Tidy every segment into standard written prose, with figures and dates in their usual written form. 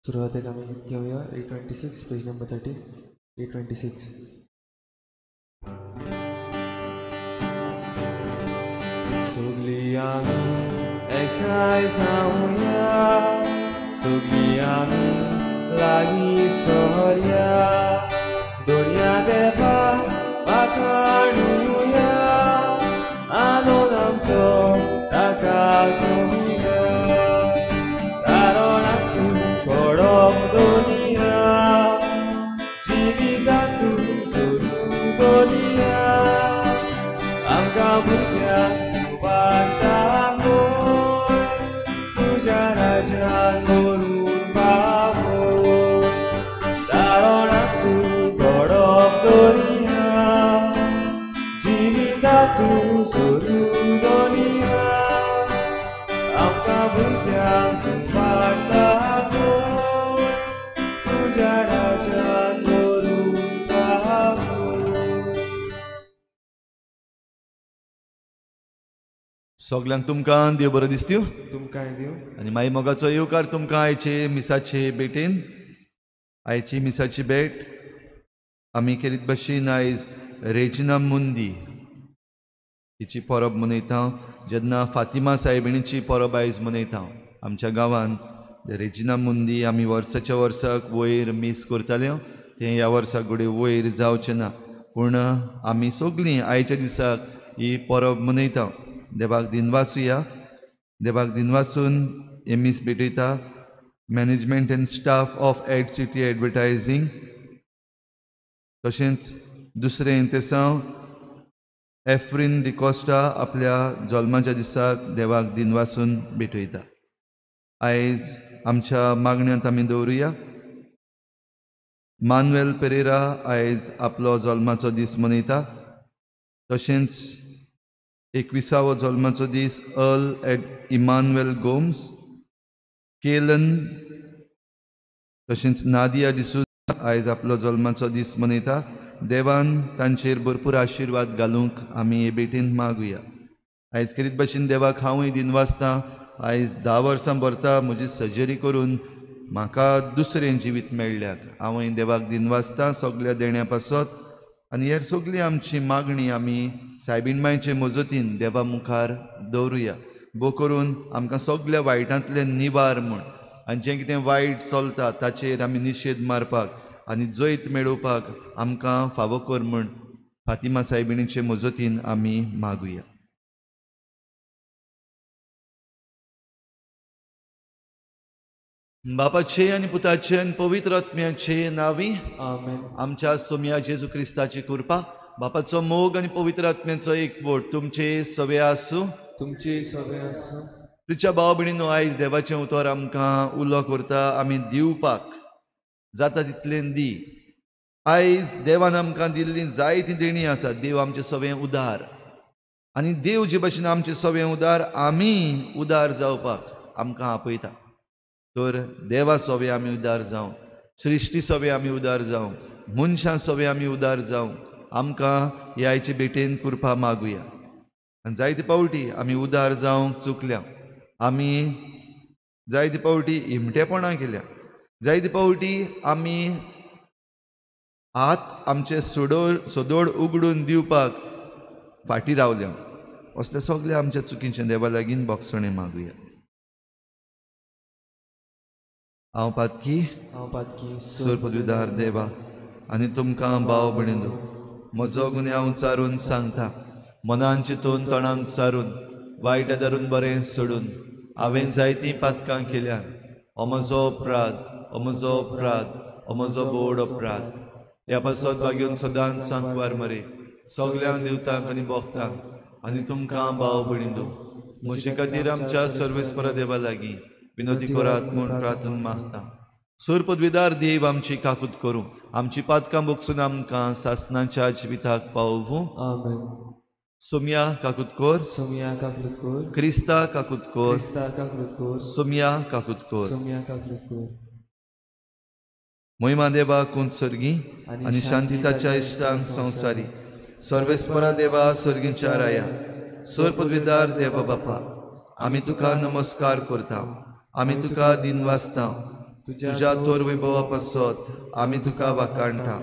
सुरवातेक आमी गीत घेवया 826 पेज नंबर 13 826. सगळीं आमी एकठांय जावया, सगळीं आमी लागीं सरया, दर्या देवा वाखाणुया, आनंद आमचो ताका सोंपया. दुनिया जिवितांतू सोडू दुनिया, आमकां भुरग्यांक तूं वाडटा गोय, तुज्या राज्यान व्हरून पावय. तारणांत तूं घडप दुनिया, जिवितांतू सोडू दुनिया, आमकां भुरग्यांक तूं वाडटा सगल्यांक तुमकां देव बरो दिसत्यो, तुमकांय दिवं. आनी मागीर मोगाचो येवकार तुमकां आयचे मिसाचे भेटेन. आयची मिसाची भेट आमी केरीत भशेन आयज रेजिना मुंदी हिची परब मनयता. जेन्ना फातिमा सायबिणीची परब आयज मनयता. आमच्या गांवांत रेजिना मुंदी आमी वर्साच्या वर्साक वयर मीस करताले, तें ह्या वर्साक घडये वयर जावचें ना, पूण आमी सगळीं आयच्या दिसाक ही परब मनयता. देवाक दिनवासुया. देवाक दिनवासून हे मीस भेटयता management and staff of Ad City advertising. तशेंच दुसरें तेसांव एफ्रीन डिकोस्टा आपल्या जल्माच्या दिसाक देवाक दिनवासून भेटयता. आयज आमच्या मागण्यांत आमी दवरुया. मानुएल पेरेरा आयज आपलो जल्माचो दीस मनयता. तशेंच 21वो जल्माचो दीस अर्ल एड इमानुएल गोम्स, केलन, तशेंच नादिया डिसूजा आयज आपलो जल्माचो दीस मनयता. देवान तांचेर भरपूर आशिर्वाद घालूंक आमी हे भेटेन मागुया. आयज खेरीत भशेन देवाक हांवूय दिनवासता. आयज 10 वर्सां भरता म्हजी सर्जरी करून म्हाका दुसरें जिवीत मेळ्ळ्याक हांवूय देवाक दिनवासता सगल्या देण्या पासत. आनी हेर सगळी आमची मागणी आमी सायबीण मायचे मजतीन देवा मुखार दवरुया. भो करून आमकां सगल्या वायटांतलें निवार म्हूण आनी जें कितें वायट चलता ताचेर आमी निशेध मारपाक आनी जैत मेळोवपाक आमकां फावो कर म्हूण फातिमा सायबिणीचे मजतीन आमी मागुया. बापाचे आनी पुताचे आनी पवित्र आत्म्याचे नांवी आमेन. आमच्या सोम्या जेजू क्रिस्ताची कृपा, बापाचो मोग आनी पवित्र आत्म्याचो एकवट तुमचे सवे आसूं, तुमचे सवे आसूं. तुमच्या भाव भयणीनो, आयज देवाचें उतर आमकां उलो करता आमी दिवपाक जाता तितलें दी. आयज देवान आमकां दिल्ली जायतीं देणी आसात. देव आमचें सवें उदार आनी देव जे भशेन आमचें सवें उदार आमी उदार जावपाक आमकां आपयता. तर देवा सोवे आमी उदार जावं, सृश्टी सोवे आमी उदार जावं, मनशां सोवे आमी उदार जावं. आमकां ह्या आयचे भेटेन कृपा मागुया. आनी जायते पावटी आमी उदार जावंक चुकल्या, आमी जायते पावटी इमटेपणां केल्या, जायते पावटी आमी हात आमचे सदोड उगडून दिवपाक फाटीं रावल्या. असले सगळे आमच्या चुकीचें देवा लागीं बोगसणें मागुया. हांव पातकी, सर पदवीदार देवा आनी तुमकां भाव भयणींनो म्हजो गुन्यांव चारून सांगता. मनान चिंतून तोंडान चारून वायट धरून बरें सोडून हांवें जायतीं पातकां केल्यात. हो म्हजो अपराध, हो म्हजो अपराध, हो म्हजो बोड अपराध. ह्या पासत भाग्यून सदांच सांकवार मरे सगल्यांक दिवतांक आनी भोगतांक आनी तुमकां भाव भयणींनो म्हजे खातीर आमच्या सर्वेस्परा देवा लागीं विनोदी करात म्हूण प्रार्थना मागता. सर पदवीदार देव आमची काकूत करूं, आमची पातकां बोगसून आमकां सासनाच्या जिविताक पावोवूं. आमेन. सोम्या काकूत कर, सोम्या काकूत कर, क्रिस्ता काकूत कर, क्रिस्ता काकूत कर, सोम्या काकूत कर, सोम्या काकूत कर. महिमा देवा कुंत सर्गी आनी शांतिताच्या इश्टांक संवसारी सर्वेस्परा देवा सर्गींच्या राया सर पदवीदार देवा बापा आमी तुका नमस्कार करता, आमी तुका दिनवासता. तुज्या तोर वैभवा पासत आमी तुका वाखाणटा.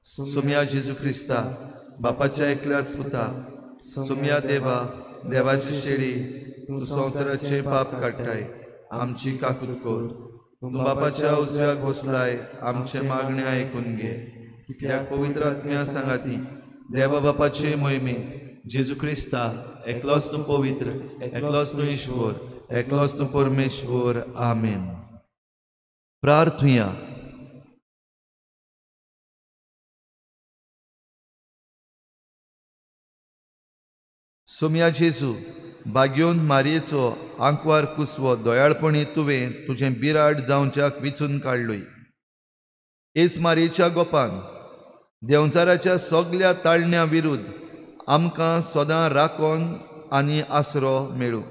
सोमया जेजू क्रिस्ता बापाच्या एकल्याच पुता, सोमया देवा देवाची शेळी, तूं संवसाराचें पाप काडटाय, आमची काकूत कर. तूं बापाच्या उजव्याक बसलाय, आमचें मागणें आयकून घे. कित्याक पवित्र आत्म्या सांगाती देवा बापाचे मोहिमे जेजू क्रिस्ता एकलोच तूं पवित्र, एकलोच तूं ईश्वर, एकलोच तूं परमेश्वर. आमेन. प्रार्थुया. सोमया जेजू, बाग्योन मारयेचो आंकवार कुसवो दयाळपणी तुवें तुजें बिराड जावच्याक विचून काडलोय. हेच मारयेच्या गोपान देंवचाराच्या सगल्या ताळण्या विरुद्ध आमकां सदां राखोन आनी आसरो मेळूं.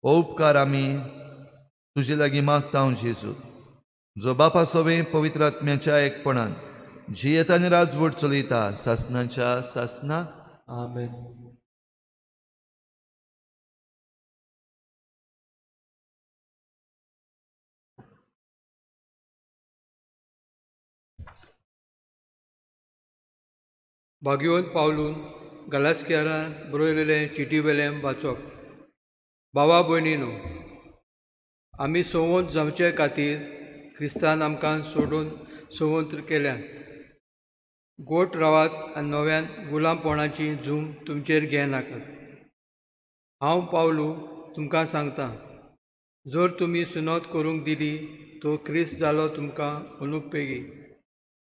हो उपकार आमी तुजे लागीं मागता जेजू, जो बापा सवें पवित्र आत्म्याच्या एकपणान जियेता आनी राजवट चलयता सासनाच्या सासना. आमेन. भाग्योन पावलून गलासकेरान बरयलेलें चिटी वेलें वाचप. बाबा भयणीनो, आमी संवंत जावचे खातीर क्रिस्तान आमकां सोडून संवंत्र केल्यान. गोट रावात आनी नव्यान गुलामपणाची झूम तुमचेर घेनाकात. हांव पावलू तुमकां सांगता, जर तुमी सुनोत करूंक दिली तो क्रिस्त जालो तुमकां अनुपेगी.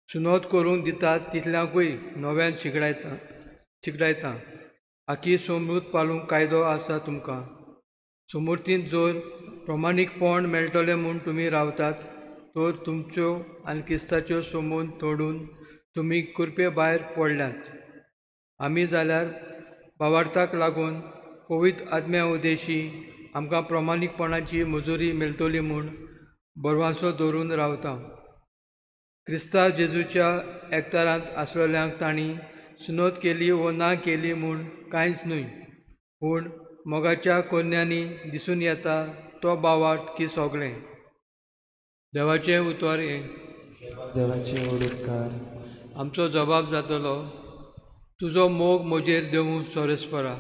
सुनोत करूंक दितात तितल्यांकूय नव्यान शिकडायता. आखी समृद्ध पालूंक कायदो आसा तुमकां. समृद्धींत जर प्रमाणीकपण मेळटलें म्हूण तुमी रावतात तर तुमच्यो आनी क्रिस्ताच्यो समून तोडून तुमी कृपे भायर पडल्यात. आमी जाल्यार भावार्थाक लागून पवित्र आत्म्या उदेशी आमकां प्रमाणीकपणाची मजुरी मेळटली म्हूण बरवासो दवरून रावता. क्रिस्ता जेजूच्या एकतारांत आसलेल्यांक तांणी सुनोत केली वो ना केली म्हूण कांयच न्हय, पूण मोगाच्या कोन्यांनी दिसून येता तो भावार्थ की सगळें. देवाचें उतर हें. देवाचे उपकार. आमचो जबाब जातलो, तुजो मोग म्हजेर देवूं सोरेस्परा.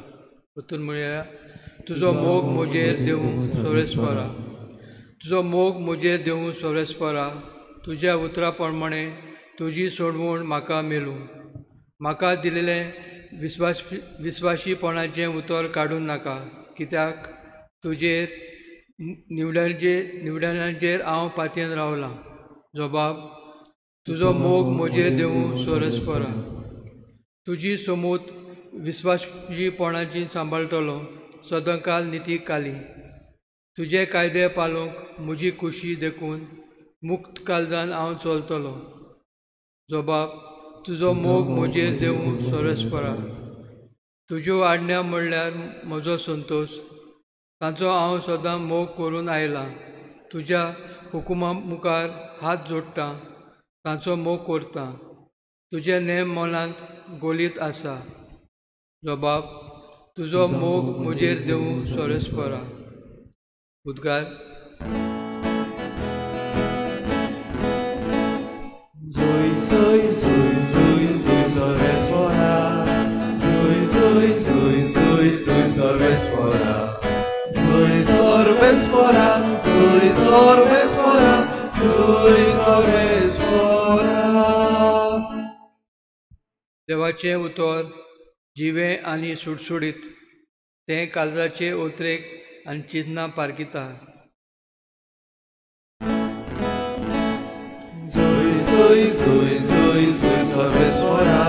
परतून म्हणया, तुजो मोग म्हजेर देवूं सोरेस्परा. तुजो मोग म्हजेर देवूं सोरेस्परा. तुज्या उतरा प्रमाणे तुजी सोडवण म्हाका मेळूं. म्हाका दिलेलें विस्वाशीपणाचें उतर काडूं नाका, कित्याक तुजेर निवडण्याचेर हांव पातयेन रावलां. जबाब, तुजो मोग म्हजेर देवूं सोरेस्परा. तुजी समूत विस्वाशीपणाची सांबाळटलो सदांकाल निती काली. तुजे कायदे पालोवंक म्हजी खुशी देखून मुक्त काळजान हांव चलतलो. जबाब, तुजो मोग म्हजेर देवूं सोरेस्परा. तुज्यो आज्ञा म्हणल्यार म्हजो संतोश, तांचो हांव सदां मोग करून आयलां. तुज्या हुकुमा मुखार हात जोडटा, तांचो मोग करता. तुजे नेम मनांत गोलीत आसा. जबाब, तुजो मोग म्हजेर देवूं सोरेस्परा. उद्गार. Zoe, Zoe, Zoe, Zoe, Zoe, Sorvespora. Zoe, Zoe, Zoe, Zoe, Zoe, Sorvespora. Zoe, Sorvespora, Zoe, Sorvespora, Zoe, Sorvespora. देवाचें उतर जिवें आनी सुडसुडीत, तें काळजाचे ओतरेक आनी चिंतनां पारखिता. Zoe, Zoe, Zoe, Zoe, Sorvespora.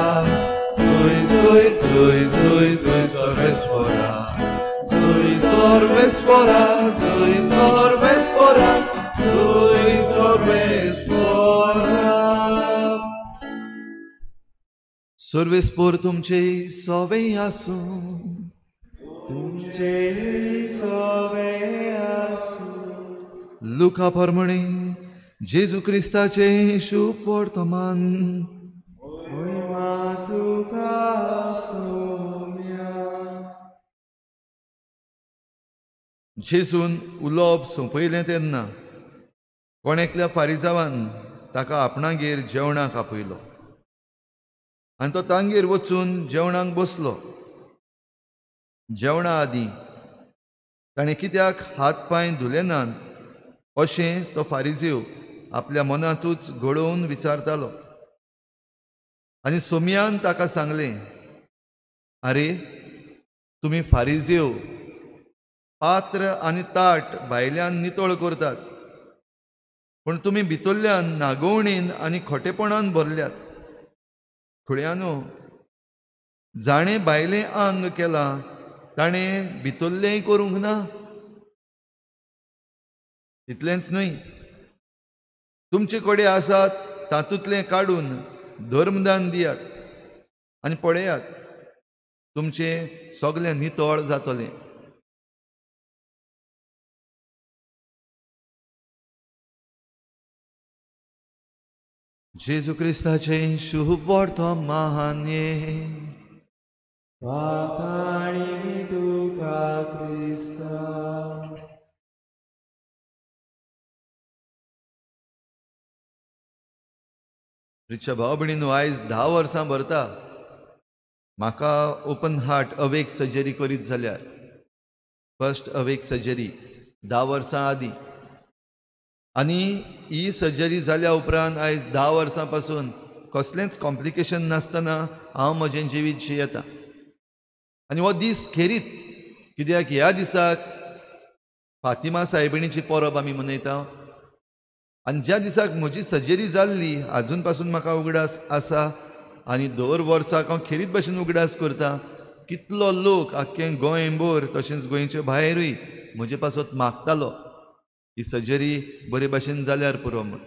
Zoe, Zoe, Zoe, Zoe, Zoe, Sorvespora. Zoe, Sorvespora, Zoe, Sorvespora, Zoe, Sorvespora. Sorvespor तुमचे सवे आसूं. तुमचे सवे आसूं. लुका प्रमाणे जेजू क्रिस्ताचें शुभ वर्तमान. महिमा तुका सोम्या. जेजून उलोवप सोंपयलें तेन्ना कोण एकल्या फारिजावान ताका आपणागेर जेवणाक आपयलो आनी तो तांगेर वचून जेवणाक बसलो. जेवणा आदीं ताणें कित्याक हात पांय धुले नात अशें तो फारिजेव आपल्या मनांतूच घडोवन विचारतालो. आनी सोमयान ताका सांगलें, आरे तुमी फारिजेव पात्र आनी ताट भायल्यान नितळ करतात, पूण तुमी भितरल्यान नागोवणेन आनी खोटेपणान भरल्यात. खुळ्यानो, जाणें भायलें आंग केलां ताणें भितरलेंय करूंक ना. इतलेंच न्हय, तुमचे कडेन आसात तातूंतलें काडून धर्मदान दियात आनी पळयात तुमचें सगळें नितळ जातलें. जेजू क्रिस्ताचें शुभ वर्तमाने. वाखाणी तुका क्रिस्ता. रिक्षा भाव भयणीनो, आयज 10 वर्सां भरता म्हाका ओपन हार्ट अवेक सर्जरी करीत जाल्यार, फर्स्ट अवेक सर्जरी 10 वर्सां आदीं. आनी ही सर्जरी जाल्या उपरांत आयज 10 वर्सां पासून कसलेंच कॉम्प्लिकेशन नासतना हांव म्हजें जिवीत जियेता. आनी हो दीस खेरीत, कित्याक ह्या दिसाक फातिमा सायबिणीची परब आमी मनयता. आनी ज्या दिसाक म्हजी सर्जरी जाल्ली आजून पासून म्हाका उगडास आसा आनी दर वर्साक हांव खेरीत भशेन उगडास करता. कितलो लोक आख्खें गोंयभर तशेंच गोंयचे भायरूय म्हजे पासत मागतालो ही सर्जरी बरे भाशेन जाल्यार पुरो म्हूण.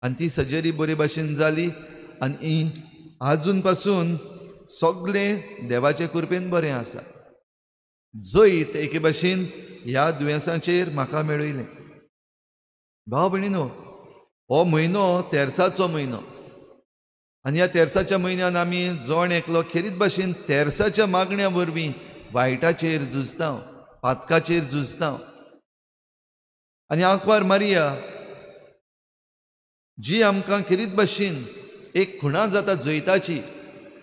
आनी ती सर्जरी बरे भाशेन जाली आनी आजून पासून सगळें देवाचे कृपेन बरें आसा. जैत एके भाशेन ह्या दुयेंसाचेर म्हाका मेळयलें. भाव भयणीनो, हो म्हयनो तेर्साचो म्हयनो आनी ह्या तेर्साच्या म्हयन्यान आमी जण एकलो खेरीत भाशेन तेर्साच्या मागण्या वरवीं वायटाचेर झुजता, पातकाचेर झुजता. आनी आंकवार मारिया जी आमकां खेरीत भाशेन एक खुणा जाता जैताची,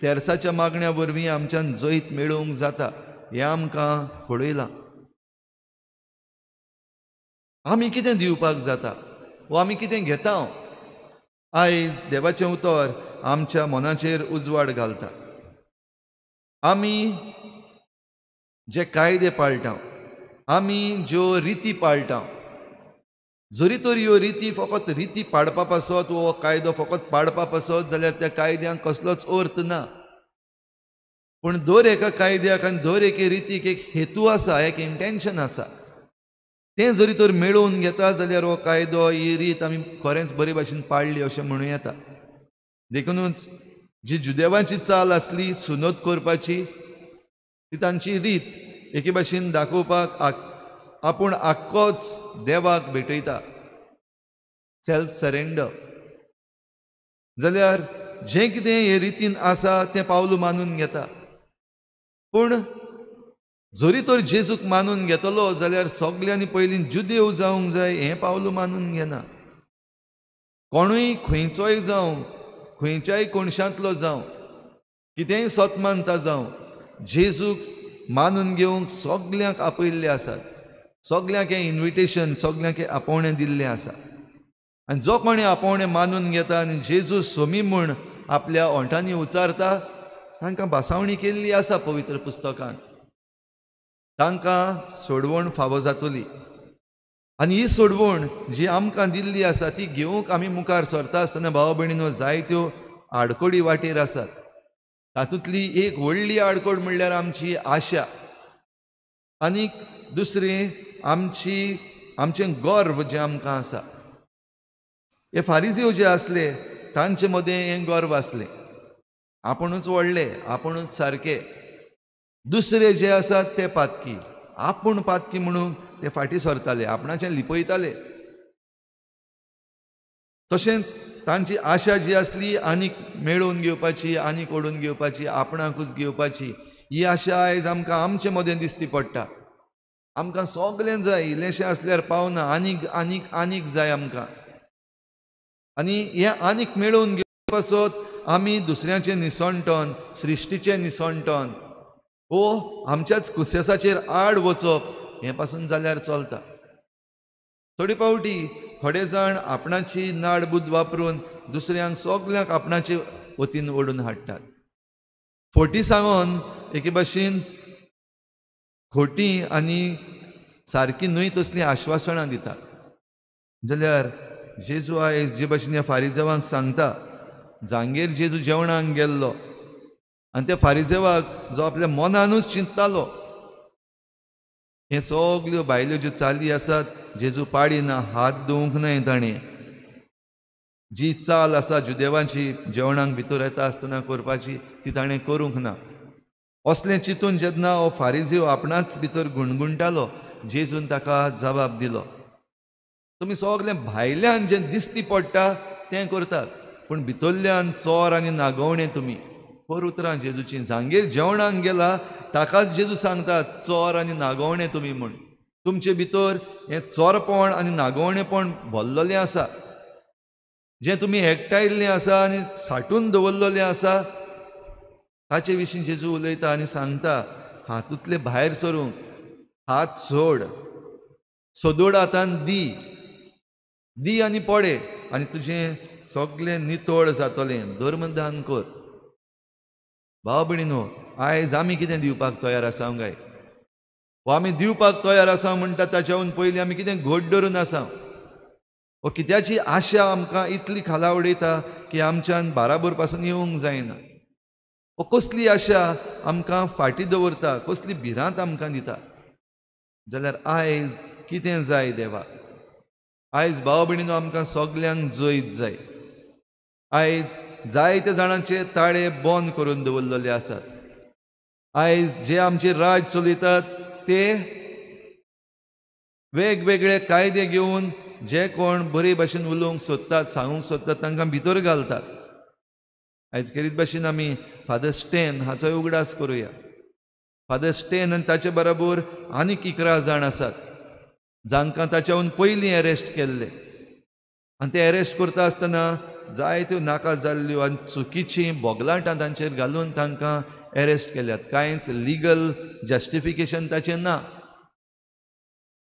तेर्साच्या मागण्या वरवीं आमच्यान जैत मेळोवंक जाता हें आमकां कळयलां. आमी कितें दिवपाक जाता वो आमी कितें घेता, आयज देवाचें उतर आमच्या मनाचेर उजवाड घालता. आमी जे कायदे पाळटा, आमी ज्यो रिती पाळटा, जरी तर ह्यो रिती फकत रिती पाडपा पासत वो कायदो फकत पाडपा पासत जाल्यार त्या कायद्यांक कसलोच अर्थ ना. पूण दर एका कायद्याक आनी दर एके रितीक एक हेतू आसा, एक इंटेन्शन आसा. तें जरी तर मेळोवन घेता जाल्यार हो कायदो ही रीत आमी खरेंच बरे भाशेन पाळ्ळी अशें म्हणूं येता. देखुनूच जी जुदेवांची चाल आसली सुनत करपाची, ती तांची रीत एके भाशेन दाखोवपाक आपूण आख्खोच देवाक भेटयता, सेल्फ सरेंडर. जाल्यार जें कितें हे रितीन आसा तें पावलू मानून घेता. पूण जरी तर जेजूक मानून घेतलो जाल्यार सगल्यांनी पयलीं जुदेव जावंक जाय हें पावलू मानून घेना. कोणूय खंयचोय जावं, खंयच्याय कोणशांतलो जावं, कितेंय सत मानता जावं, जेजूक मानून घेवंक सगल्यांक आपयल्ले आसात, सगल्यांक हें इन्विटेशन, सगल्यांक हें आपोवणें दिल्लें आसा. आनी जो कोणी आपोवणें मानून घेता आनी जेजू सोमी म्हूण आपल्या ओंठांनी उचारता तांकां भासावणी केल्ली आसा पवित्र पुस्तकान, तांकां सोडवण फावो जातली. आनी ही सोडवण जी आमकां दिल्ली आसा ती घेवंक आमी मुखार सरता आसतना भाव भयणीनो जायत्यो आडकोडी वाटेर आसात. तातूंतली एक व्हडली आडकोड म्हणल्यार आमची आशा, आनीक दुसरें आमची आमचें गर्व जें आमकां आसा. हे फारिजीव जे आसले तांचे मदें हें गर्व आसलें, आपुणूच व्हडले, आपुणूच सारके, दुसरे जे आसात ते पातकी, आपूण पातकी म्हणून ते फाटीं सरताले, आपणाचें लिपयताले. तशेंच तांची आशा जी आसली आनीक मेळोवन घेवपाची, आनीक ओडून घेवपाची, आपणाकूच घेवपाची, ही आशा आयज आमकां आमचे मदें दिसती पडटा. आमकां सगळें जाय, इल्लेंशें आसल्यार पावना, आनीक आनीक आनीक जाय आमकां. आनी हें आनीक मेळोवन घेवपा पासत आमी दुसऱ्यांचें निसणटन, सृश्टीचें निसणटन ओ आमच्याच कुसेसाचेर आड वचप हें पासून जाल्यार चलता. थोडे फावटी थोडे जाण आपणाची नाड बुद्द वापरून दुसऱ्यांक सगल्यांक आपणाचे वतीन ओडून हाडटात. फोटी सांगून एके भाशेन खोटी आनी सारकी न्हय तसलीं आश्वासनां दितात. जाल्यार जेजू आयज जे भाशेन ह्या फारिजेवांक सांगता, जांगेर जेजू जेवणाक गेल्लो आनी त्या फारिजेवाक जो आपल्या मनानूच चिंततालो हें सगल्यो बायल्यो ज्यो चाली आसात जेजू पाडिना, हात धुवंक न्हय ताणें. जी चाल आसा जुदेवांची जेवणाक भितर येता आसतना करपाची ती ताणें करूंक ना. असलें चिंतून जेन्ना हो फारिजेव आपणाच भितर गुणगुणटालो जेजून ताका जबाब दिलो, तुमी सगलें भायल्यान जें दिसती पडटा तें करतात पूण भितरल्यान चोर आनी नागोवणें तुमी. खर उतरां जेजूचीं. जांगेर जेवणाक गेला ताकाच जेजू सांगता चोर आनी नागोवणें तुमी म्हूण. तुमचे भितर हें चोरपण आनी नागोवणेपण भरलेलें आसा, जें तुमी एकठांयल्लें आसा आनी साठून दवरलेलें आसा ताचे विशीं जेजू उलयता आनी सांगता हातूंतले भायर सरूंक हात सोड, सदोड हातान दी, दी आनी पडे आनी तुजें सगळें नितळ जातलें. धर्मदान कर. भाव भयणीनो, आयज आमी कितें दिवपाक तयार आसा काय? वा आमी दिवपाक तयार आसा म्हणटा ताच्याहून पयलीं आमी कितें घट धरून आसा? वा कित्याची आशा आमकां इतली खाला उडयता की आमच्यान बाराबर पासून येवंक जायना? वा कसली आशा आमकां फाटीं दवरता, कसली भिरांत आमकां दिता? जाल्यार आयज कितें जाय देवा? आयज भाव भयणीनो आमकां सगल्यांक जैत जाय. आयज जायते जाणांचे ताळे बंद करून दवरलेले आसात. आयज जे आमचे राज चलयतात ते वेगवेगळे कायदे घेवन जे कोण बरे भाशेन उलोवंक सोदतात, सांगूंक सोदतात तांकां भितर घालतात. आयज खेरीत भाशेन आमी फादर स्टेन हाचोय उगडास करुया. फादर स्टेन आनी ताचे बरोबर आनीक 11 जाण आसात जांकां ताच्याहून पयलीं अरेस्ट केल्ले आनी ते अरेस्ट करता आसतना जायत्यो नाका जाल्ल्यो आनी चुकीचीं बोगलाटां तांचेर घालून तांकां अरेस्ट केल्यात. कांयच लिगल जस्टिफिकेशन ताचें ना.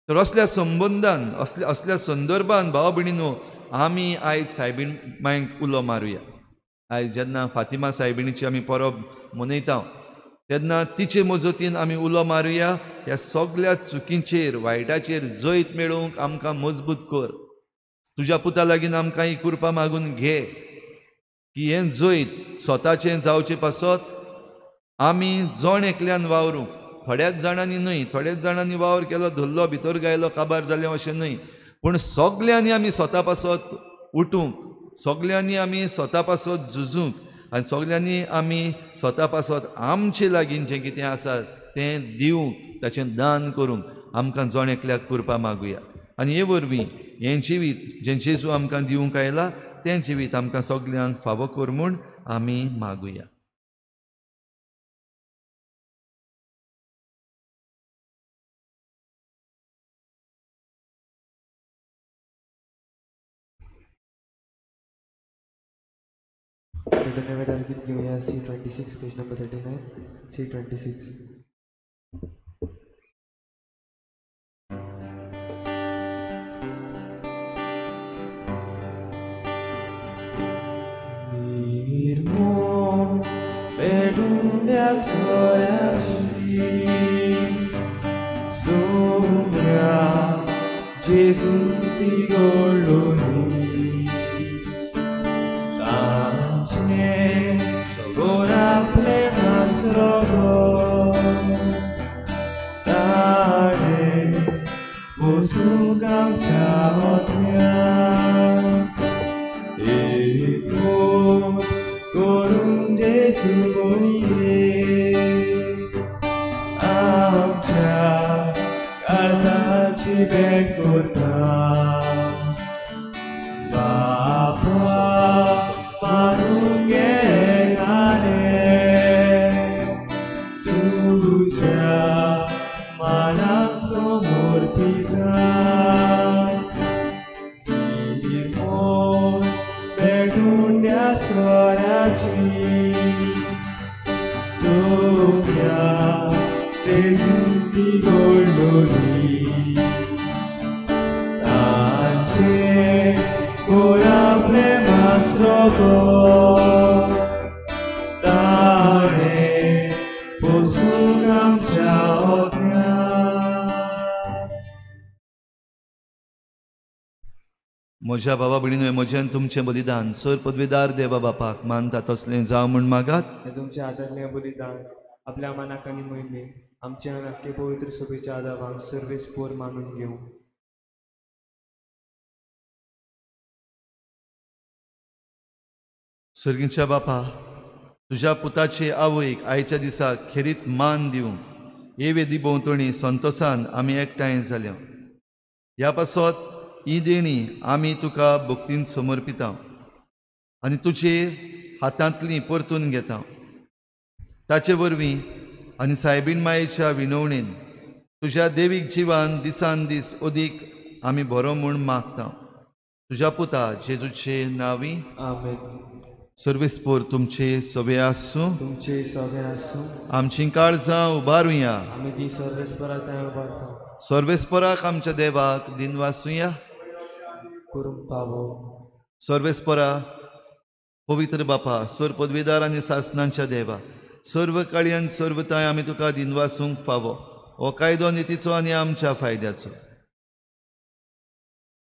तर असल्या संबंदान, असल्या असल्या संदर्भान भाव भयणीनो आमी आयज सायबीण मांयक उलो मारुया. आयज जेन्ना फातिमा सायबिणीची आमी परब मनयता तेन्ना तिचे मजतीन आमी उलो मारुया, ह्या सगल्या चुकींचेर वायटाचेर जैत मेळोवंक आमकां मजबूत कर. तुज्या पुता लागीं आमकां ही कृपा मागून घे की हें जैत स्वताचें जावचें पासत आमी जण एकल्यान वावरूंक, थोड्याच जाणांनी न्हय, थोड्याच जाणांनी वावर केलो, धरलो, भितर गायलो, काबार जालें अशें न्हय, पूण सगल्यांनी आमी स्वता पासत उठूंक, सगल्यांनी आमी स्वता पासत झुजूंक आनी सगल्यांनी आमी स्वता पासत आमचे लागीं जें कितें आसा तें दिवंक, ताचें दान करूंक आमकां जण एकल्याक कृपा मागुया. आनी हे वरवीं हें जिवीत जें जेजू आमकां दिवंक आयला तें जिवीत आमकां सगल्यांक फावो कर म्हूण आमी मागुया. गीत घेवया C26 page number 39, C26. निर्मोण पेटुंड्या सोऱ्याची Saumya जेजू ती गोडलोनी तांचें गोरापले मासरो ताणें बसूंक आमच्या ओतम्या एक करून जेजू बोलये आमच्या काळजाची भेट करता बापा मारून घेताले तुझ्या मानाक समर्पिता निर्मोण स्तुती घडलोली तांचे कोरापले मासरो ताणें पोसूंक आमच्या ओतम्या. म्हज्या बाबा भयणीनो, म्हजें आनी तुमचें बलिदान सर पदवीदार देवा बापाक मानता तसलें जावं म्हूण मागात. तुमच्या हातांतलें बलिदान आपल्या मनाक आनी मोहिमेक आमच्या आनी पवित्र सभेच्या आदावांक सर्वेस पोर मानून घेवं. सर्गीच्या बापा, तुज्या पुताचे आवयक आयच्या दिसा खेरीत मान दिवंक हे वेदी भोंवतणी संतोसान आमी एकठांय जाल्या. ह्या पासत ही देणी आमी तुका भक्तीन समर्पिता आनी तुजे हातांतली परतून घेता. ताचे वरवीं आनी सायबीण मायेच्या विनवणेन तुज्या देवीक जिवान दिसान दीस अदीक आमी बरो म्हूण मागता. तुज्या पुता जेजूचे नांवी आमेन. सर्वेस्पोर तुमचे सवे आसूं, तुमचे सवे आसूं. आमची काळजां उबारुया, आमी ती सर्वेस्परा थंय उबारता. सर्वेस्पराक आमच्या देवाक दिनवासुया करूंक फावो. सर्वेस्परा पवित्र बापा, सर पदवीदार आनी सासनांच्या देवा, सर्व काळयान सर्वताय आमी तुका दिनवासूंक फावो. हो कायदो नितीचो आनी आमच्या फायद्याचो.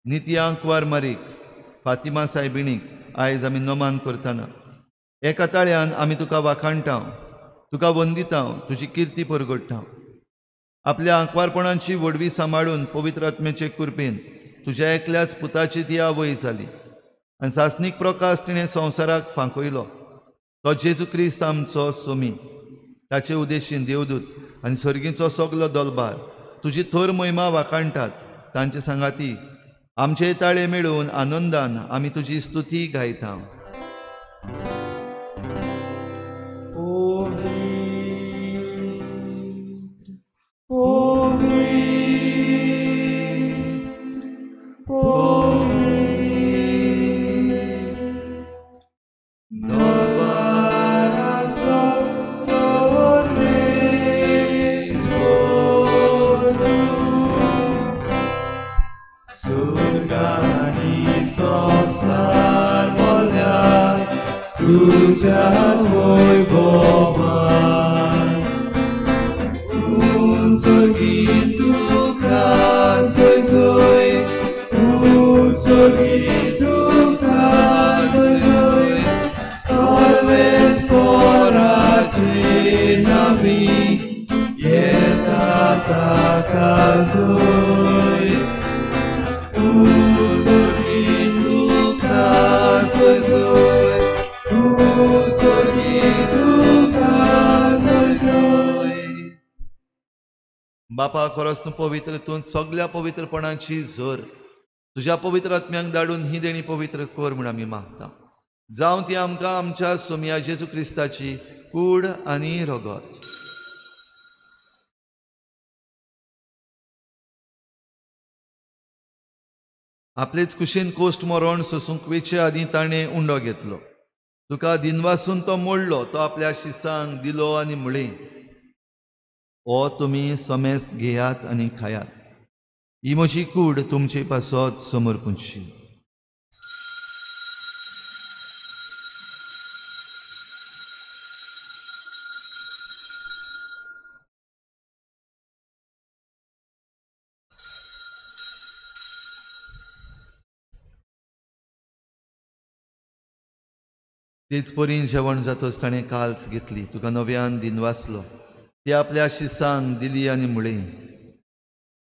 निती आंकवार मारीक फातिमा सायबिणीक आयज आमी नमान करतना एका ताळ्यान आमी तुका वाखाणटा, तुका वंदिता, तुजी किर्ती परगडटा. आपल्या आंकवारपणाची व्हडवी सांबाळून पवित्र आत्म्याचे कृपेन तुज्या एकल्याच पुताची ती आवय जाली आनी सासणीक प्रकाश तिणें संवसाराक फांकयलो. तो जेजू क्रिस्त आमचो सोमी. ताचे उदेशीन देवदूत आनी सर्गीचो सगलो दलबार तुजी थोर महिमा वाखाणटात. तांचे सांगाती आमचे ताळे मेळून आनंदान आमी तुजी स्तुती गायता. बापा, खरोच तूं पवित्र, तूं सगल्या पवित्रपणाची जोर. तुज्या पवित्र आत्म्यांक धाडून ही देणी पवित्र कर म्हूण आमी मागता. जावं ती आमकां आमच्या सोमया जेजू क्रिस्ताची कूड आनी रगत. आपलेच कुशीन कोश्ट मरण सोसूंक वेचे आदीं ताणें उंडो घेतलो. तुका दिनवासून तो मोडलो, तो आपल्या शिसांक दिलो आनी म्हळें, ओ तुमी समेस्त घेयात आनी खायात, ही म्हजी कूड तुमचे पासत समर्पूंची. तेच परीन जेवण जातच ताणें काल्स घेतली, तुका नव्यान दिनवासलो, ती आपल्या शिसांक दिली आनी म्हळें,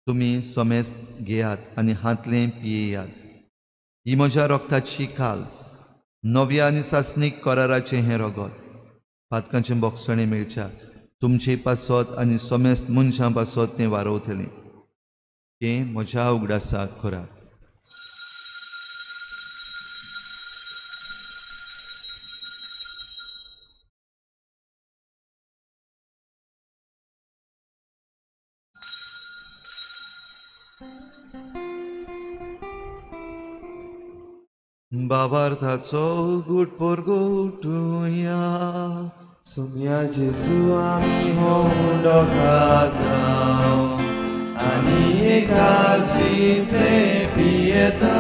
तुमी समेस्त घेयात आनी हांतलें पियेयात, ही म्हज्या रगताची काल्स, नव्या आनी सासणीक कराराचें हें रगत, पातकांचें बोगसणें मेळच्या तुमचे पासत आनी समेस्त मनशां पासत तें वारोवतलें. तें म्हज्या उगडासाक करात. बाबार्थाचो गुट परगोटुया, सुम्या जेजू आमी हो उंडो खाता आनी एकासींतलें पियेता.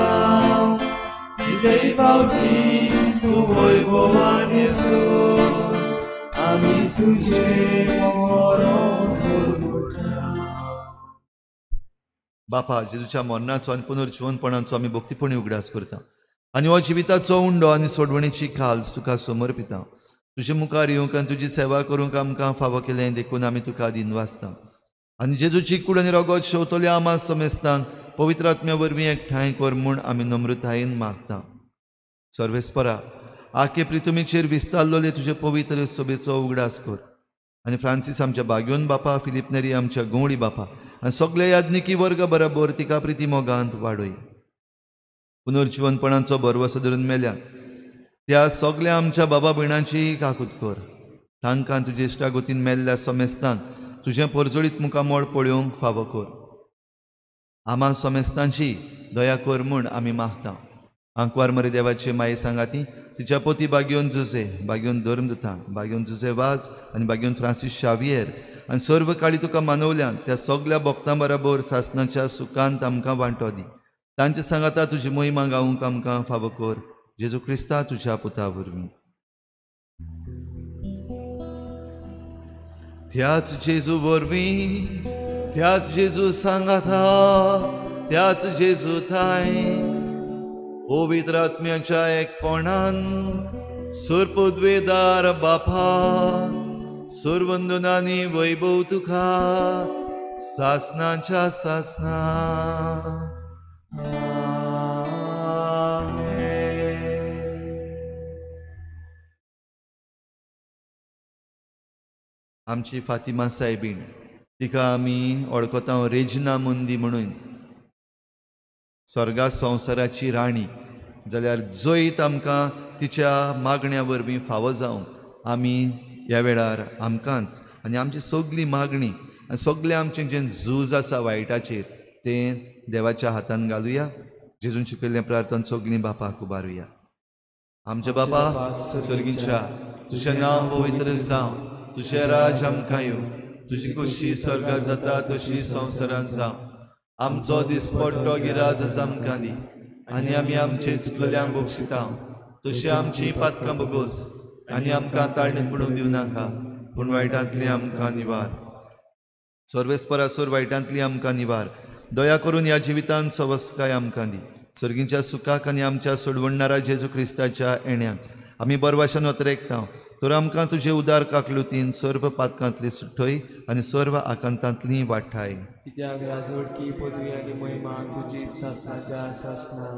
कितेंय फावटी तूं वैभवान येसो आमी तुजें मरण करता. बापा, जेजूच्या मरणाचो आनी पुनर्जिवनपणाचो आमी भक्तीपणी उगडास करता आनी हो जिविताचो उंडो आनी सोडवणेची खाल्स तुका समर्पिता. तुजे मुखार येवंक आनी तुजी सेवा करूंक आमकां फावो केलें देखून आमी तुका दिनवासता. आनी जेजूची कूड आनी रगत शेवतल्या आमा समेस्तांक पवित्र आत्म्या वरवीं एकठांय कर म्हूण आमी नम्रतायेन मागता. सर्वेस्परा, आखे प्रितुमीचेर विस्तारलेले तुजे पवित्र सभेचो उगडास कर आनी फ्रांसीस आमच्या बाग्योन बापा, फिलीप नेरी आमच्या गवळी बापा आनी सगल्या याज्ञिकी वर्ग बराबर तिका प्रिती मोगांत वाडय. पुनर्जिवनपणाचो भरवसो धरून मेल्या त्या सगल्या आमच्या बाबा भयणांची काकूत कर. तांकां तुजे इश्टागतीन मेल्ल्या समेस्तांक तुजें परजळीत मुखामळ पळोवंक फावो कर. आमा समेस्तांची दया कर म्हूण आमी मागता. आंकवार मरे देवाचे माये सांगाती तिच्या पोती बाग्योन जुजे, बाग्योन धर्मदुता, बाग्योन जुजे वाज आनी बाग्योन फ्रांसीस शावियर आनी सर्व काळी तुका मानवल्यान त्या सगल्या भक्तां बराबर सासनाच्या सुखांत आमकां वांटो दी. तांचे सांगाता तुजी मोहिमा गावूंक आमकां फावो कर. जेजू क्रिस्ता तुज्या पुता वरवीं. त्याच जेजू वरवीं, त्याच जेजू सांगाता, त्याच जेजू थांय पवित्र आत्म्याच्या एकपणान सुरपुद्वेदार बापा सुरवंदनानी वैभव तुका सासनाच्या सासना. आमची फातिमा सायबीण, तिका आमी वळखता रेजिना मुंदी म्हणून, स्वर्गा संवसाराची राणी, जाल्यार जैत आमकां तिच्या मागण्या वरवीं फावो जावंक आमी ह्या वेळार आमकांच आनी आमची सगली मागणी आनी सगळें आमचें जें झूज आसा वायटाचेर तें देवाच्या हातान घालुया. जेजून शिकयल्लें प्रार्थना सगळीं बापाक उबारुया. आमच्या बापा सर्गीच्या, तुजें नांव पवित्र जावं, तुजें राज आमकां येवं, तुजी खोशी स्वर्गार जाता तशी संवसारांत जावं. आमचो दिसपट्टो गिराज आमकां दी आनी आमी आमचे चुकलेल्यांक बक्षिता तशी आमची पातकां बगोस आनी आमकां ताळणेंत पडूंक दिवं नाका, पूण वायटांतली आमकां निवार. सर्वेस्परासोर वायटांतली आमकां निवार. दया करून ह्या जिवितांत सवस्काय आमकां दी. सर्गीच्या सुखाक आनी आमच्या सोडवणणारा जेजू क्रिस्ताच्या येण्याक आमी बरवाशान अतरेकता. तर आमकां तुजे उदार काकलुतीन सर्व पातकांतली सुटय आनी सर्व आकांतांतली वाठाय. कित्याक राजवटकी पदवी आनी महिमा तुजी सासनाच्या सासना.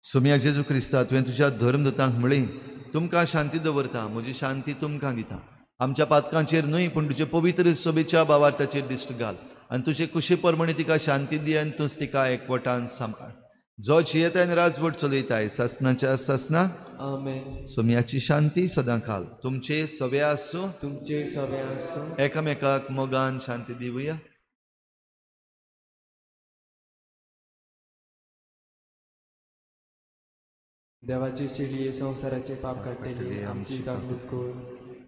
सोम्या जेजू क्रिस्ता, तुवें तुज्या धर्मदूतांक म्हळें, तुमकां शांती दवरता, म्हजी शांती तुमकां दिता. आमच्या पातकांचेर न्हय पूण तुजे पवित्र सभेच्या बावार्थाचेर दिश्ट घाल आनी तुजे कुशी प्रमाणे तिका शांती दी आनी तूंच तिका एकवटान सांबाळ. जो जियेताय आनी राजवट चलयताय सासनाच्या सासना. आमेन. सोम्याची शांती सदां काल तुमचे सवे आसूं, तुमचे सवे आसूं. एकामेकाक मोगान शांती दिवया. देवाची शिडी संवसाराचे पाप काडटली आमची काकूत कर.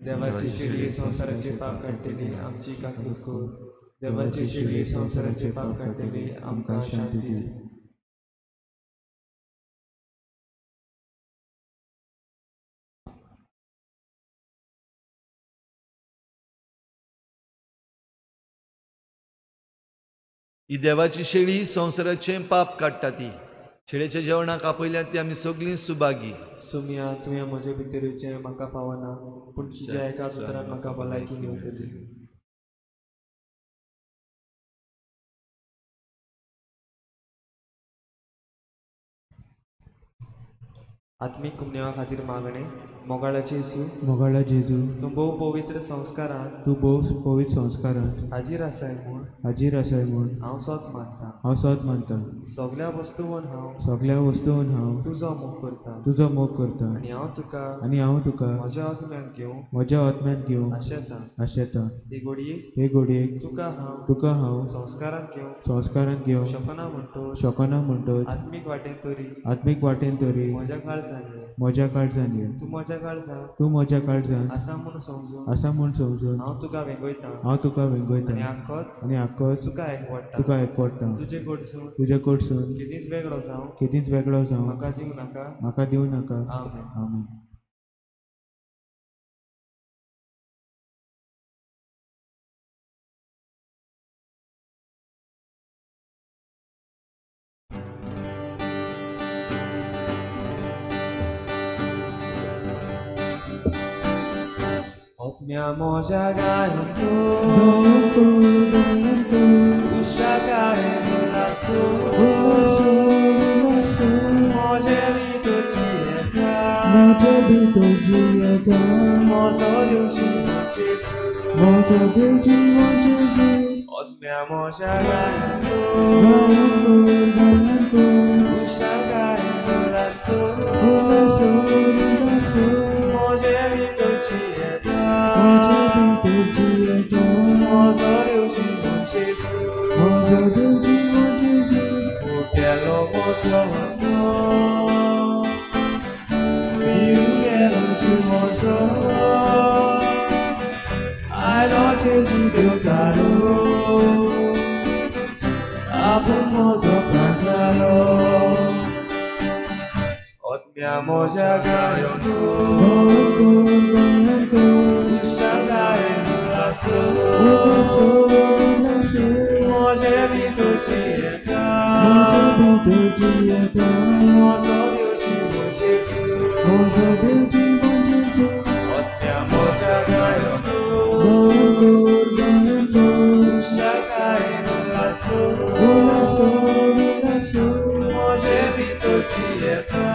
देवाची शिडी संवसाराचे पाप काडटली आमची काकूत कर. देवाची शिडी संवसाराचे पाप काडटली आमकां शांती दी. ही देवाची शेळी संवसाराचें पाप काडटा. ती शेळेच्या जेवणाक आपयल्यात ती आमी सगळीं सुभागी. सुमिया, तुवें म्हजे भितर येवचें म्हाका फावना, पूण तुज्या एका उतरान म्हाका भलायकी मेळटली. आत्मीक कुमनेवा खातीर मागणें. मोगाळाचे जेजू, मोगाळा जेजू, तूं भोव पवित्र संस्कारांत, तूं भोव पवित्र संस्कारांत हाजीर आसाय म्हूण, हाजीर आसाय म्हूण हांव सोत मानता, हांव सोत मानता. सगल्या वस्तून हांव, सगल्या वस्तून हांव तुजो मोग करता, तुजो मोग करता. आनी हांव तुका, आनी हांव तुका म्हज्या आत्म्यांत घेवंक, म्हज्या आत्म्यांत घेवंक आशेता, आशेता. हे घडयेक, हे घडयेक तुका हांव, तुका हांव संस्कारांत घेवंक, संस्कारांत घेवंक शकना म्हणटोच, शकना म्हणटोच आत्मीक वाटेन तरी, आत्मीक वाटेन तरी म्हज्या काळजान ये, म्हज्या काळजान ये. तूं म्हज्या म्हज्या काळजांत, तूं म्हज्या काळजांत आसा म्हूण समजून, आसा म्हूण समजून हांव तुका वेंगयतां, हांव तुका वेंगयतां आनी आख्खोच, आनी आख्खोच तुका एकवडटा, तुका एकवडटा. तुजे कडसून, तुजे कडसून केदींच वेगळो जावं, केदींच वेगळो जावं म्हाका दिवं नाका. म्हाका दिवं नाका. आमेन. आमेन. Oddmia moja gayanko, ushakae mulaso, moje bito jieta, mozo deuci Jesu, mozo deuci Jesu. Oddmia moja gayanko, ushakae mulaso, moje bito jieta, mozo deuci Jesu, mozo deuci Jesu. Ukelo mozo amor, miungelo de mozo, ai no Jesu deu caro, apu mozo pranzalo. Odmia moja gayono, ushangae mulaso, moje bito jieta, mozo deuci Jesu, mozo deuci Jesu. Odmia moja gayono, ushangae mulaso, moje bito jieta,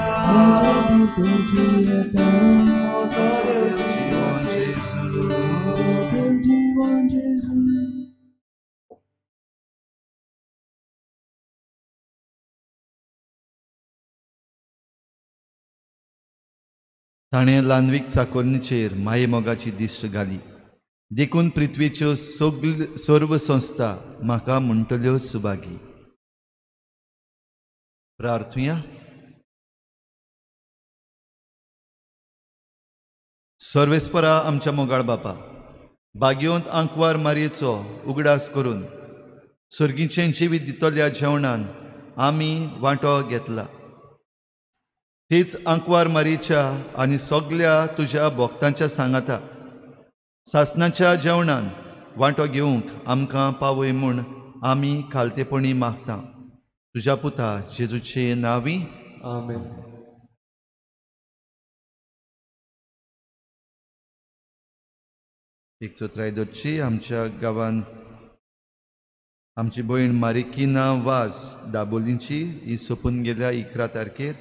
mozo deuci Jesu. ताणें ल्हानवीक चाकोरणीचेर मायेमोगाची दिश्ट घाली, देखून पृथ्वीच्यो सगल्यो सर्व संस्था म्हाका म्हणटल्यो सुभागी. प्रार्थुया. सर्वेस्परा आमच्या मोगाळ बापा, बागयोंत आंकवार मारयेचो उगडास करून सर्गीचें जिवीत दितल्या जेवणान आमी वांटो घेतला, तीच आंकवार मारयेच्या आनी सगल्या तुज्या भक्तांच्या सांगाता सासणाच्या जेवणान वांटो घेवंक आमकां पावय म्हूण आमी खालतेपणी मागता. तुज्या पुता जेजूचे नांवी आमेन. एक चौथराय दवरची. आमच्या गांवान आमची भयण मारिकिना वाज दाबोलींची ही सोंपून गेल्या 11 तारखेर.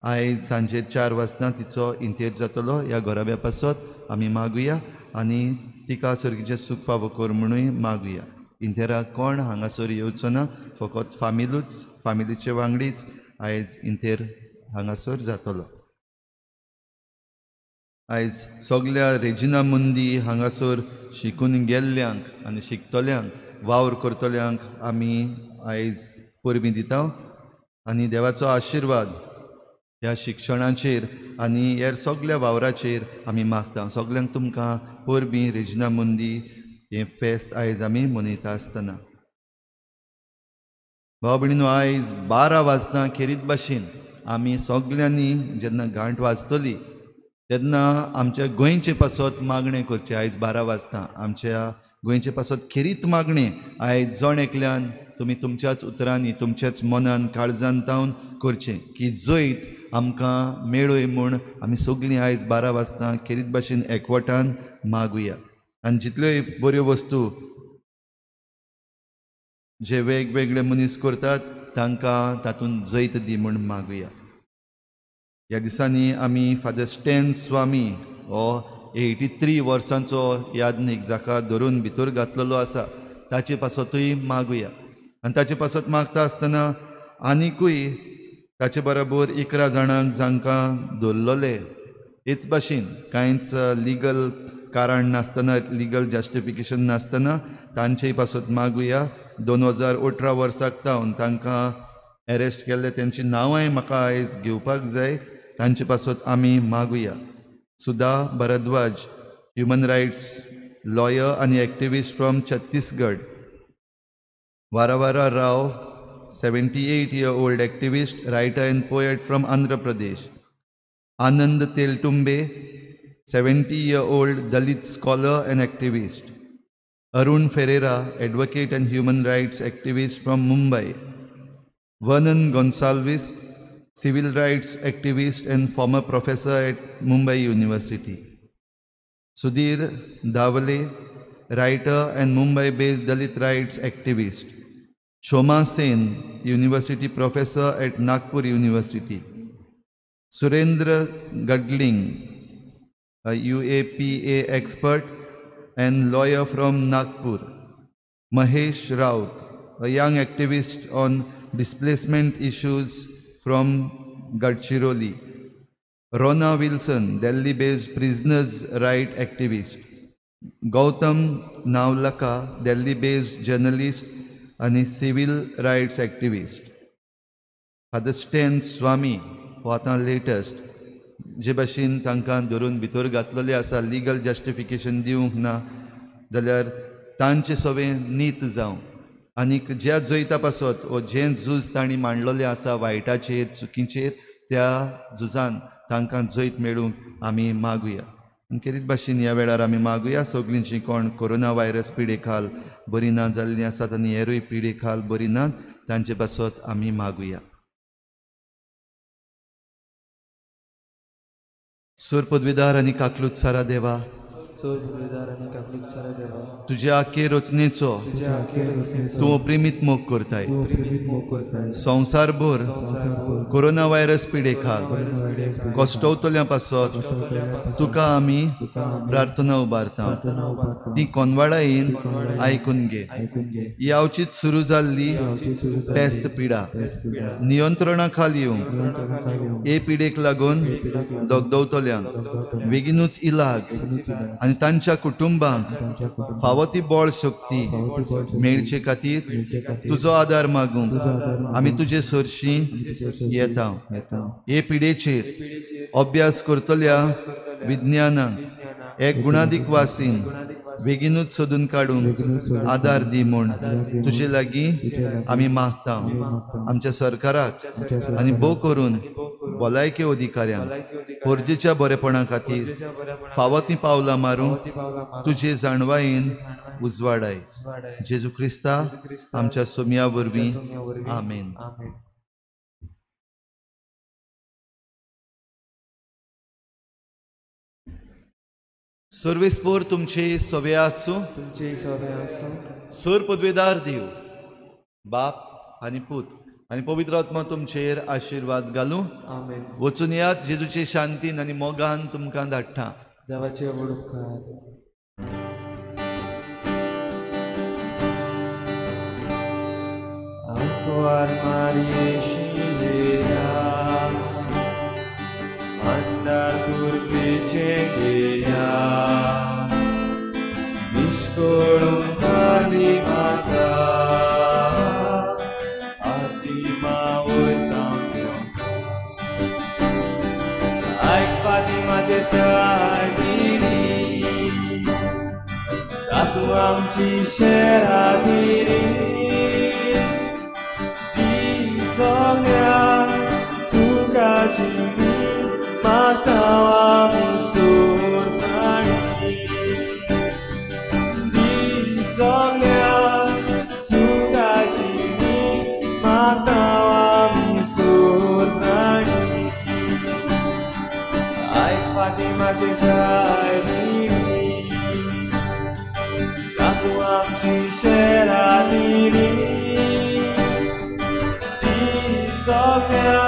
आयज सांजे 4 वाजता तिचो इंतेर जातलो. ह्या घराब्या पासत आमी मागुया आनी तिका सर्गीचें सूख फावो कर म्हणूय मागुया. इंतेराक कोण हांगासर येवचो ना, फकत फामिलूच, फामिलीचे वांगडीच आयज इंतेर हांगासर जातलो. आयज सगल्या रेजिना मुंदी हांगासर शिकून गेल्ल्यांक आनी शिकतल्यांक, वावर करतल्यांक आमी आयज परबीं दिता आनी देवाचो आशिर्वाद ह्या शिक्षणाचेर आनी हेर सगल्या वावराचेर आमी मागता. सगल्यांक तुमकां परबीं रेजिना मुंदी हें फेस्त आयज आमी मनयता आसतना. भाव भयणीनो, आयज 12 वाजता खेरीत भाशेन आमी सगल्यांनी जेन्ना घांट वाजतली तेन्ना आमच्या गोंयचे पासत मागणें करचें. आयज 12 वाजता आमच्या गोंयचे पासत खेरीत मागणें आयज जण एकल्यान तुमी तुमच्याच उतरांनी, तुमच्याच मनान, काळजान तावन करचें की जैत आमकां मेळय म्हूण आमी सगलीं आयज 12 वाजता खेरीत भाशेन एकवटान मागुया. आनी जितल्योय बऱ्यो वस्तू जे वेगवेगळे मनीस करतात तांकां तातूंत जैत दी म्हूण मागुया. ह्या दिसांनी आमी फादर स्टॅन स्वामी हो 83 वर्सांचो याज्ञीक जाका धरून भितर घातलेलो आसा ताचे पासतूय मागुया. आनी ताचे पासत मागता आसतना आनिकूय ताचे बरोबर 11 जाणांक जांकां धरलेले हेच भाशेन कांयच लिगल कारण नासतना, लिगल जस्टिफिकेशन नासतना तांचेय पासत मागुया. 2018 वर्साक तावन तांकां एरेस्ट केल्ले, तेंची नांवांय म्हाका आयज घेवपाक जाय, तांचे पासत आमी मागुया. Sudha Bharadwaj, human rights lawyer and activist from Chhattisgarh. Varavara Rao, 78-year-old activist, writer and poet from Andhra Pradesh. Anand Teltumbe, 70-year-old Dalit scholar and activist. Arun Ferreira, advocate and human rights activist from Mumbai. Vernon Gonsalves, civil rights activist and former professor at Mumbai University. Sudhir Dhavale, writer and Mumbai-based Dalit rights activist. Shoma Sen, university professor at Nagpur University. Surendra Gadling, a UAPA expert and lawyer from Nagpur. Mahesh Raut, a young activist on displacement issues from Gadchiroli. Rona Wilson, Delhi-based prisoners' right activist. Gautam Navlaka, Delhi-based journalist and civil rights activist. Father Stan Swami, हो आतां latest, जे भाशेन तांकां धरून भितर घातलेले आसा, legal justification दिवंक ना जाल्यार तांचे सगळें नीत जावं आनीक ज्या जैता पासत वो जें झूज तांणी मांडलेलें आसा वायटाचेर चुकीचेर त्या झुजान तांकां जैत मेळूंक आमी मागुया. आनी खेरीत भाशेन ह्या वेळार आमी मागुया सगळीं जीं कोण कोरोना व्हायरस पिडे खाल बरी ना जाल्लीं आसात आनी हेरूय पिडे खाल बरी ना तांचे पासत आमी मागुया. सूर पदवीदार आनी काकलूत सारा देवा, तुज्या आखे रचनेचो तूं प्रेमीत मोग करताय. संवसारभर कोरोना व्हायरस पिडे खाल कश्टवतल्या पासत तुका आमी प्रार्थना उबारता. ती कोनवाडायेन आयकून घे. यावचीच सुरू जाल्ली पेस्त पिडा नियंत्रणा खाल येवंक हे पिडेक लागून दगदवतल्यांक बेगीनूच इलाज आनी तांच्या कुटुंबांक फावो ती बळ शक्ती मेळचे खातीर तुजो आदार मागूंक आमी तुजे सरशीं येता. हे पिडेचेर अभ्यास करतल्या विज्ञानाक एक गुणादीक वासीन बेगीनूच सोदून काडूंक आदार दी म्हूण तुजे लागीं आमी मागता. आमच्या सरकाराक आनी भोव करून भलायकी अधिकाऱ्यांक गरजेच्या बरेपणा खातीर फावो तीं पावलां मारूंक तुजे जाणवायेन उजवाडाय. जेजू क्रिस्ता आमच्या सोम्या वरवीं, आमेन. सर्वेस्पोर तुमचे सवे आसूं, तुमचे सवे आसूं. सर पदवेदार देव बाप आनी पूत आनी पवित्र आत्मा तुमचेर आशिर्वाद घालूं. आमेन. वचून यात जेजूचे शांतीन आनी मोगान तुमकां धाडटा. देवाचे व्हड उपकार. आंकवार मारये अंधार दुर्गेचे घेया निष्कळंकानी माता आतिमा वयता आयक फातिमाचे सायबिणी सातू आमची शेरातिरी ती सगळ्या सुखाची माता आमी सोरपाणी दी सगळ्या सुखाची माता आमी सोरपाणी आयक फातिमाचे सायबिणी जातू आमची शेरातिरी ती सगळ्या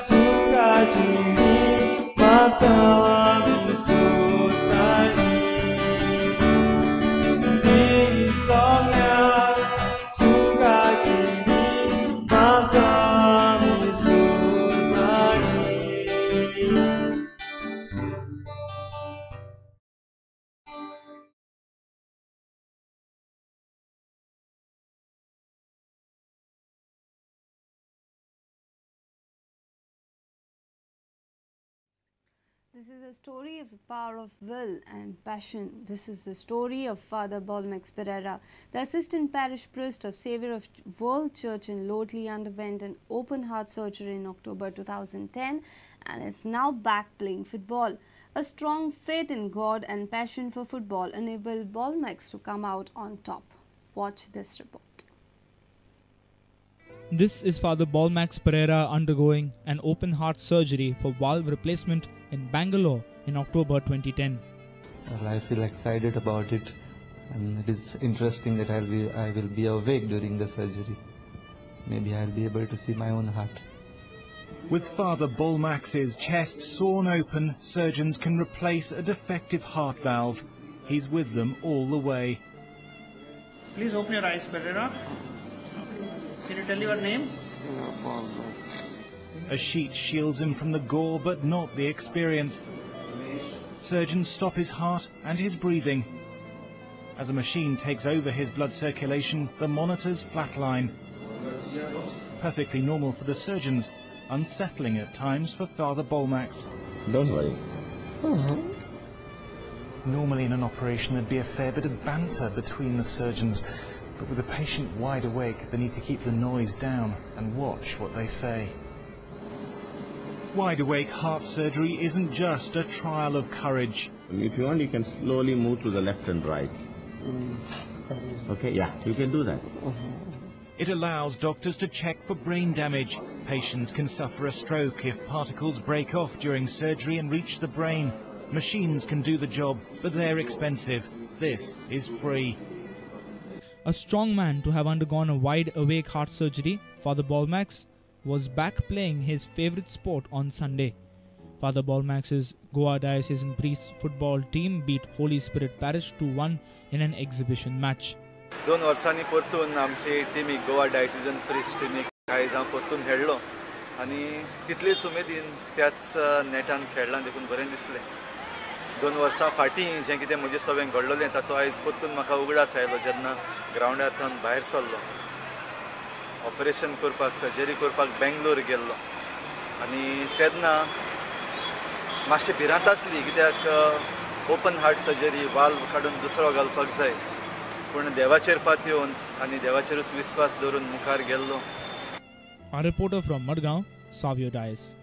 सुखाची माता आमी सोरपाणी ती सगळ्या सुखाची माता आमी सोरपाणी. This is a story of the power of will and passion. This is the story of Father Bolmax Pereira, the assistant parish priest of Savior of World Church in Lotli, underwent an open heart surgery in October 2010 and is now back playing football. A strong faith in God and passion for football enabled Bolmax to come out on top. Watch this report. This is Father Bolmax Pereira undergoing an open heart surgery for valve replacement in Bangalore in October 2010. Well, I feel excited about it, and it is interesting that I will be awake during the surgery. Maybe I'll be able to see my own heart. With Father Bolmax's chest sawn open, surgeons can replace a defective heart valve. He's with them all the way. Please open your eyes, Pereira. Can you tell your name? A sheet shields him from the gore, but not the experience. Surgeons stop his heart and his breathing. As a machine takes over his blood circulation, the monitors flatline. Perfectly normal for the surgeons, unsettling at times for Father Bolmax. Don't worry. Normally in an operation there'd be a fair bit of banter between the surgeons, but with the patient wide awake, they need to keep the noise down and watch what they say. Wide awake heart surgery isn't just a trial of courage. If you want, you can slowly move to the left and right. Okay, yeah, you can do that. It allows doctors to check for brain damage. Patients can suffer a stroke if particles break off during surgery and reach the brain. Machines can do the job, but they're expensive. This is free. A strong man to have undergone a wide awake heart surgery, Father Bolmax was back playing his favorite sport on Sunday. Father Bolmax's Goa Diocesan Priests football team beat Holy Spirit Parish 2-1 in an exhibition match. दोन वर्सांनी परतून आमची टिमीक Goa डायसिजन priest टिमीक आयज हांव परतून खेळ्ळो आनी तितलीच उमेदीन त्याच नेटान खेळ्ळा, देखून बरें दिसलें. 2 वर्सां फाटीं जें कितें म्हजें सगळें घडलेलें ताचो आयज परतून म्हाका उगडास आयलो जेन्ना ग्रावंडार थंय भायर सरलो, ऑपरेशन करपाक, सर्जरी करपाक बेंगलोर गेल्लो. आनी तेन्ना मातशी भिरांत आसली कित्याक ओपन हार्ट सर्जरी, वाल्व काडून दुसरो घालपाक जाय, पूण देवाचेर पातयेवन आनी देवाचेरूच विस्वास दवरून मुखार गेल्लो. A reporter from Madgaon, Savio Dias.